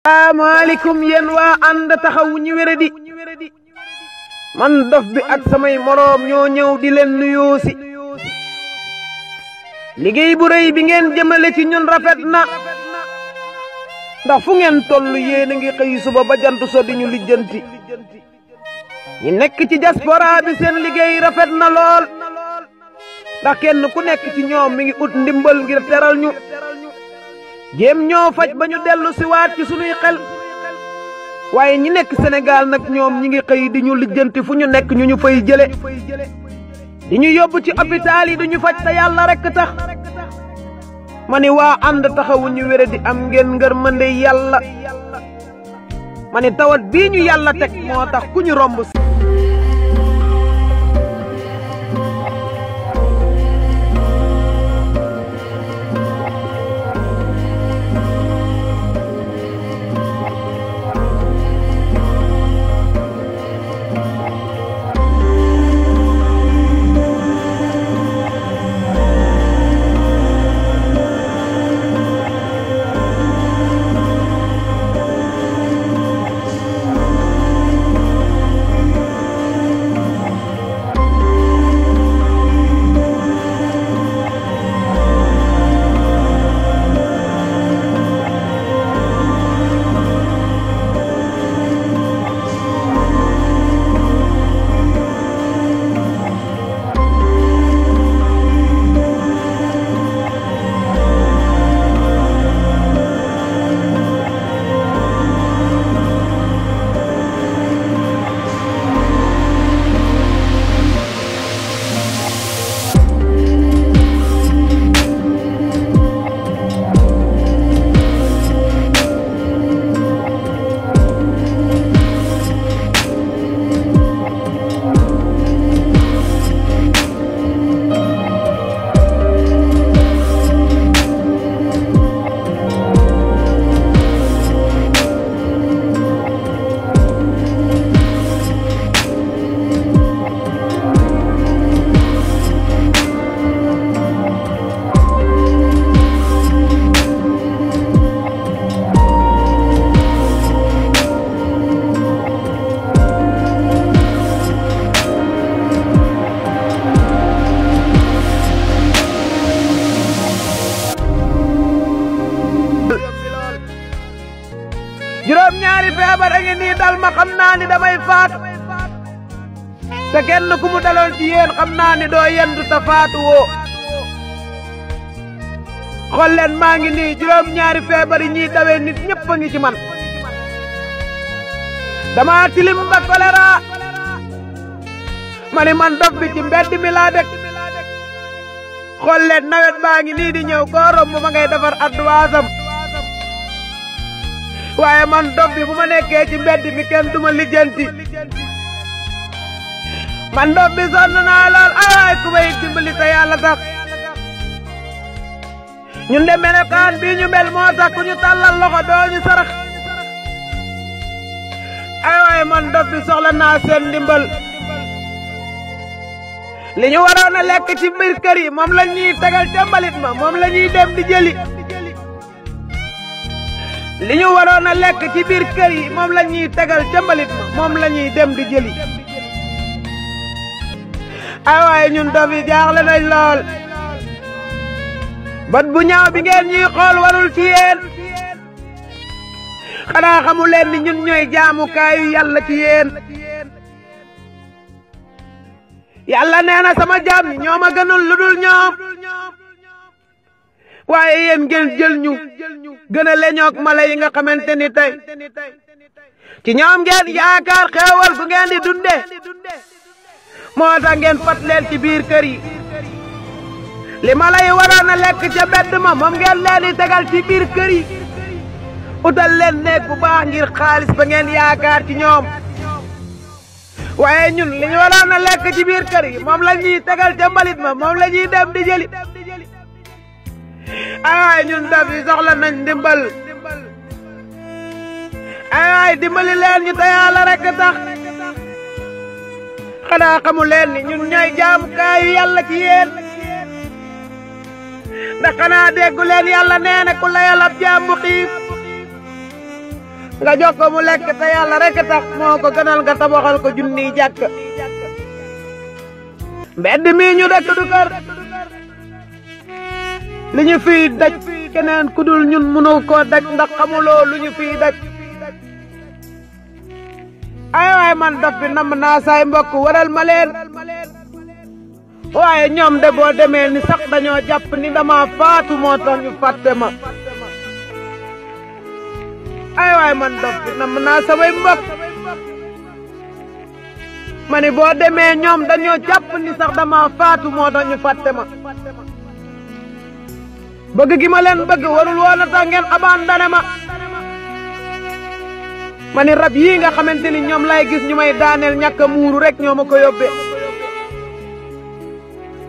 asalaamaaleykum yéen waa ànd taxawu ñu wéradi man dof bi ak samay moroom ñoo ñëw di leen nuyoo si liggéey bu rëy bi ngeen jëmale ci ñun rafet na ndax fu ngeen toll yéen a ngi xëy suba ba jant so di ñu lijjanti ñi nekk ci diaspora bi seen liggéey rafet na lool ndax kenn ku nekk ci ñoom mi ngi ut ndimbal ngir teral ñu jéem ñoo faj ba ñu dellu si waat ci sunuy xel waaye ñi nekk Sénégal nag ñoom ñi ngi xëy di ñu lijjanti fu ñu nekk ñu fay jële di ñu yóbbu ci hôpital yi di ñu faj te yàlla rekk tax ma ni waa ànd taxawu ñu wére di am ngeen ngërmande yàlla ma ni tawat bii ñu yàlla teg moo tax ku ñu romb si juróom ñaari feebar a ngi nii dal ma xam naa ni damay faatu te kenn ku mu daloon ci yéen xam naa ni doo yendu ta faatu woo xool leen maa ngi nii juróom ñaari feebar yi ñuy dawee nit ñëpp a ngi ci man dama tilim ba choléra ma ni man dof bi ci mbedd mi laa dëkk xool leen nawet baa ngi nii di ñëw koo romb ma ngay defar adduwaasam waaye man dof bi bu ma nekkee ci mbedd mi kenn duma lijjanti man dof bi sonn naa lool ay ku may dimbali te yàlla tax ñun de melokaan bii ñu mel moo tax ku ñu tàllal loxo doo ñu sarax ay waaye man dof bi soxla naa seen ndimbal li ñu waroon a lekk ci biir kër yi moom la ñuy tegal ca mbalit ma moom la ñuy dem di jëli li ñu waroon a lekk ci biir kër yi moom la ñuy tegal ca mbalit ma moom la ñuy dem di jëli ay waaye ñun dof yi jaaxle nañ lool bat bu ñaaw bi ngeen ñuy xool warul ci yéen xanaa xamu leen ni ñun ñooy jaamukaayu yàlla ci yéen yàlla nee na sama jaam ñi ñoo ma gënul lu dul ñoom waaye yéen ngeen jël ñu gën a leñoog mala yi nga xamante ni tey ci ñoom ngeen yaakaar xeewal gu ngeen di dunde moo tax ngeen fat leen ci biir kër yi li mala yi waroon a lekk ca bedd ma moom ngeen leen di tegal ci biir kër yi utal leen nekk bu baax ngir xaalis ba ngeen yaakaar ci ñoom waaye ñun li ñu waroon a lekk ci biir kër yi moom la ñuy tegal ca mbalit ma moom la ñuy dem di jëli ay ñun dof yi soxla nañ ndimbal ay dimbali leen ñu te yàlla rekk tax xanaa xamu leen ni ñun ñooy jaamukaayu yàlla ci yéen ndax xanaa déggu leen yàlla nee na ku la yàlla jaam bu xiif nga jox ko mu lekk te yàlla rek tax moo ko gënal nga tabaxal ko junniy jàkk mbedd mii ñu dëkk du kër li ñu fiy daj keneen ku dul ñun mënu koo daj ndax xamuloo lu ñu fiy daj ay waay man dof bi namm naa say mbokk waral ma leen waaye ñoom de boo demee ni sax dañoo jàpp ni dama faatu moo tax ñu fàtte ma ay waay man dof bi namm naa samay mbokk ma ni boo demee ñoom dañoo jàpp ni sax dama faatu moo tax ñu fàtte ma bëgg gi ma leen bëgg warul woon a tax ngeen abandonné ma ni rab yii nga xamante ni ñoom lay gis ñu may daaneel ñàkk a muuru rek ñoo ma ko yóbbee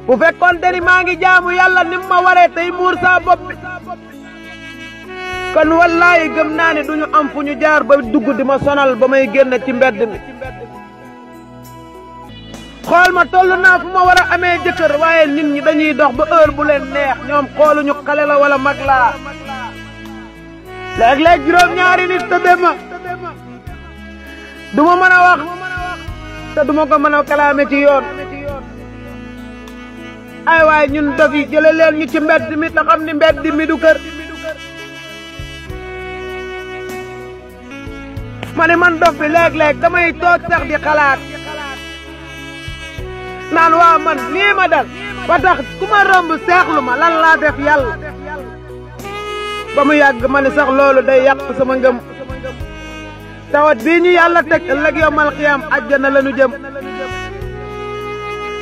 bu fekkoon te ni maa ngi jaamu yàlla ni ma waree tey muur saa bopp bi kon wallaahi gëm naa ne duñu am fu ñu jaar ba dugg di ma sonal ba may génn ci mbedd mi xool ma toll naa fu ma war a amee jëkkër waaye nit ñi dañuy dox ba heure bu leen neex ñoom xooluñu xale la wala mag laa léeg-léeg juróom-ñaari nit tëdde ma du ma mën a wax te du ma ko mën a kalaame ci yoon ay waay ñun dof yi jële leen ñu ci mbedd mi te xam ni mbedd mi du kër ma ne man dof bi léeg-léeg damay toog sax di xalaat naan waa man lii ma dal ba tax ku ma romb seexlu ma lan laa def yàlla ba mu yàgg ma ne sax loolu day yàq sama ngëm tawat bii ñu yàlla teg ëllëg yawmal qiyaam àjjana la ñu jëm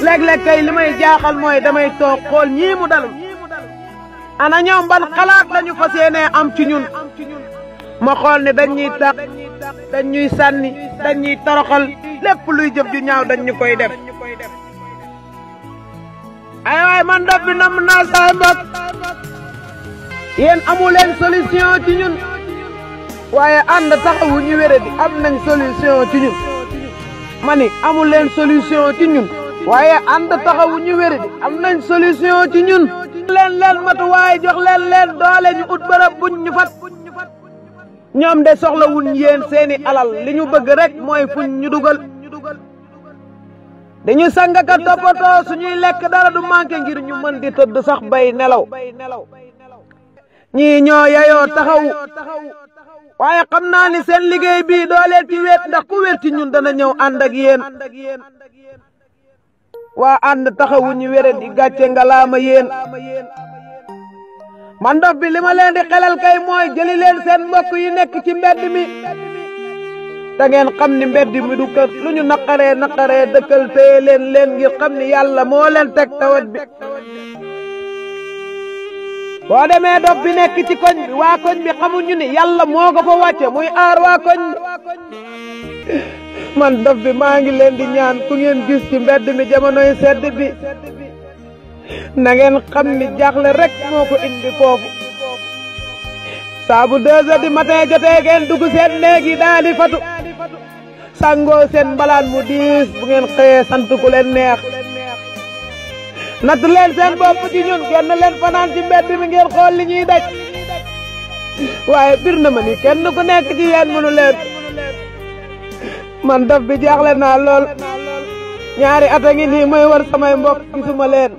léeg-léeg kay li may jaaxal mooy damay toog xool ñii mu dalul ana ñoom ban xalaat lañu fas yéenee am ci ñun ma xool ne dañ ñuy tax dañ ñuy sànni dañ ñuy toroxal lépp luy jëf ju ñaaw dañ ñu koy def ay waay man dof bi namm naa saa mbokk yéen amu leen solution ci ñun waaye ànd taxawu ñu wéré di am nañ solution ci ñun ma ni amu leen solution ci ñun waaye ànd taxawu ñu wéré di am nañ solution ci ñun leen matuwaay jox leen doole ñu ut bërëb buñ ñu fat ñoom de soxlawuñ yéen seeni alal li ñu bëgg rek mooy fuñ ñu dugal dañu sangaka toppatoo suñuy lekk dara du manqué ngir ñu mën di tëdd sax bay nelaw ñii ñoo yayoo taxaw waaye xam naa ni seen liggéey bii dooleel ci wéet ndax ku wéet ci ñun dana ñëw ànd ak yéen waa ànd taxawu ñu wére di gàcce ngalaama yéen man dof bi li ma leen di xelal kay mooy jëli leen seen mbokk yi nekk ci mbedd mi da ngeen xam ni mbedd mi du kër lu ñu naqaree dëkkal téye leen ngir xam ni yàlla moo leen teg tawat bi boo demee dof bi nekk ci koñ bi waa koñ bi xamuñu ni yàlla moo ko fa wàcce muy aar waa koñ bi man dof bi maa ngi leen di ñaan ku ngeen gis ci mbedd mi jamonoy sedd bi na ngeen xam ni jaaxle rek moo ko indi foofu saa bu 2 heures du matin jotee ngeen dugg seen néeg yi daal di fatu sangoo seen mbalaan mu diis bu ngeen xëyee sant ku leen neex natt leen seen bopp ci ñun kenn leen fanaan ci mbedd mi ngeen xool li ñuy daj waaye bir na ma ni kenn ku nekk ci yéen mënu leen man dof bi jaaxle naa lool ñaari at a ngi nii may war samay mbokk gisuma leen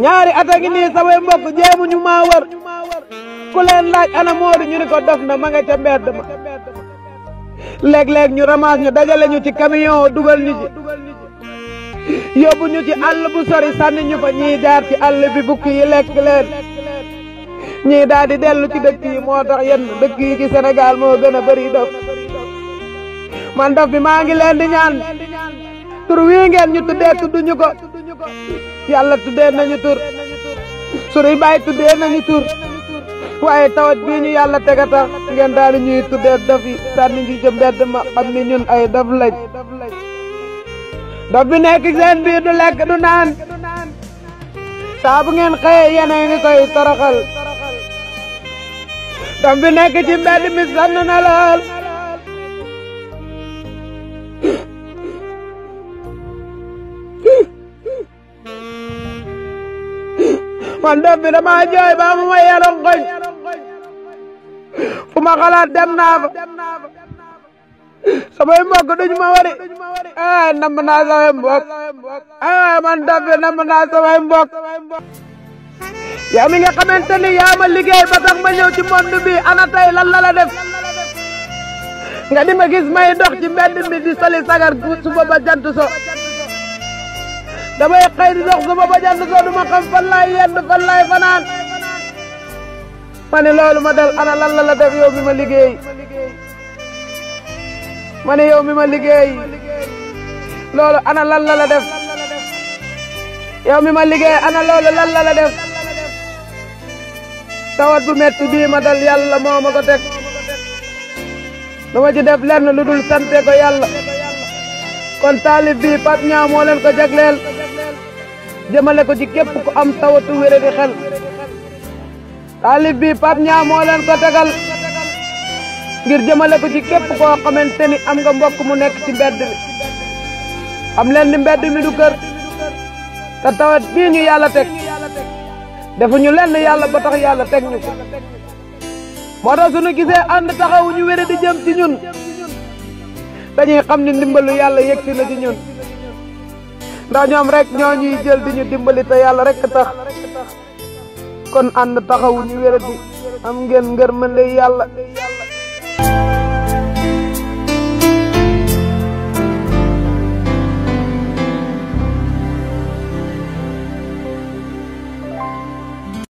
ñaari at a ngi nii samay mbokk jéemu ñu maa war ku leen laaj ana Moodu ñu ni ko dof na ma nga ca mbedd ma léeg-léeg ñu ramaas ñu dajale ñu ci camion dugal ñu ci yóbbu ñu ci àll bu sori sànni ñu fa ñii jaar ci àll bi bukki yi lekk leen ñii daal di dellu ci dëkk yi moo tax yenn dëkk yi ci Sénégal moo gën a bëri dof man dof bi maa ngi leen di ñaan tur wii ngeen ñu tuddee tudduñu ko yàlla tuddee nañu tur sunuy baay tuddee nañu tur waaye tawat bii ñu yàlla tega tax ngeen daal di ñuy tuddee dof yi sànni ñu ci mbedd ma xam ni ñun ay dof lañ dof bi nekk seen biir du lekk du naan saa bu ngeen xëyee yéen a ngi koy toroxal dof bi nekk ci mbedd mi sonn na lool man dof bi dama jooy ba mu may yaron koñ fu ma xalaat dem naa fa samay mbokk duñ ma wari namm naa samay mbokk man Dofbi namm naa samay mbokk yow mi nga xamante ni yaa ma liggéey ba tax ma ñëw ci monde bi ana tey lan la la def nga di ma gis may dox ci mbedd mi di soli sagar suba ba jant so damay xëy di dox suba ba jant so du ma xam fan laay yenn fan laay fanaan ma ne loolu ma dal ana lan la la def yow mi ma liggéey ma ne yow mi ma liggéey loolu ana lan la la def yow mi ma liggéey ana loolu lan la la def tawat bu metti bii ma dal yàlla moo ma ko teg dama ci def lenn lu dul sante ko yàlla kon taalib bii Pape Niang moo leen ko jagleel jëmale ko ci képp ku am tawatu wéré di xel taalib bii Pape Niang moo leen ko tegal ngir jëmale ko ci képp koo xamante ni am nga mbokk mu nekk ci mbedd mi am leen ni mbedd mi du kër te tawat bii ñu yàlla teg defuñu lenn yàlla ba tax yàlla teg ñu ko moo tax suñu gisee ànd taxawu ñu wéré di jëm ci ñun dañuy xam ni ndimbalu yàlla yegsi na ci ñun ndax ñoom rek ñoo ñuy jël di ñu dimbali te yàlla rek tax kon ànd taxawu ñu wéré di am ngeen ngërmande yàlla